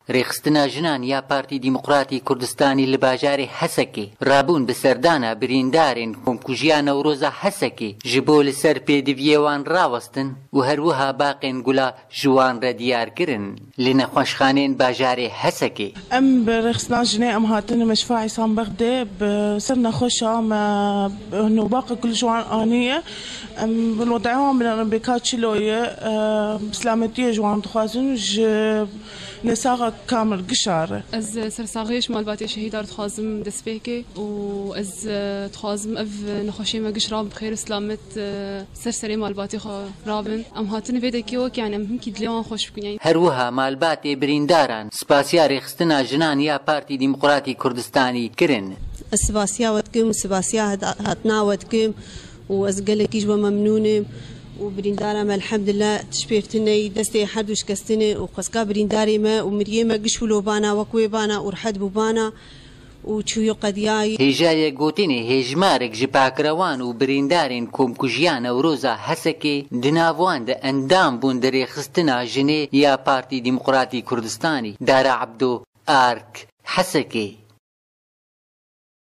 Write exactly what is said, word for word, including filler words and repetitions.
Rêxistina jinan ya Partî Demokratî Kurdistanî li bajarê Hesekê rabûn bi serdana birîndarên komkujiya Newroza Hesekê ji bo li ser pêdiviyê wan rawestin û her wiha baqên gula ji wan re diyar kirin li nexweşxanên bajarê Hesekê. Em bi rêxistina jinê em hatine Meşfa Îsan Bexdê bi ser nexweşa me nûbaqa gul ji wan aniye. Em bi lodaya wan binerin bêka çilo ye. Em silametiyê ji wan dixwazin ji nesaxa kamil gişa re. Ez sersaxiyê ji malbatê şehîdar dixwazim destpêkê û ez, e, dixwazim ev nexweşê me giş rabin bi xêr û silamet, e, ser serê malbatê xwe rabin. Em hatine vê dekê wek, yani, em hinkî dilê wan xweş bikin, yani. Her wiha malbatê birîndaran spasiya rêxistina jinan ya Partî Demokratî Kurdistanî kirin. Ez spasiya we dikim û spasiya hat-, hatina we dikim û ez gelekî ji we memnûn im û birîndara me elhemdulillah tişt pê tune yî, destê her du şikestin e û xwezka birîndarê me û miriyê me giş wilo bana wek wê bana û rehet bû bana û çûyo qediyayî. Hêjayê gotinê hêjmarek ji pakirewan û birîndarên komkujiya Newroza Hesekê di nav wan de endam bûn di rêxistina jinê ya Partî Demokratî Kurdistanî Dara Ebdo Ark Hesekê.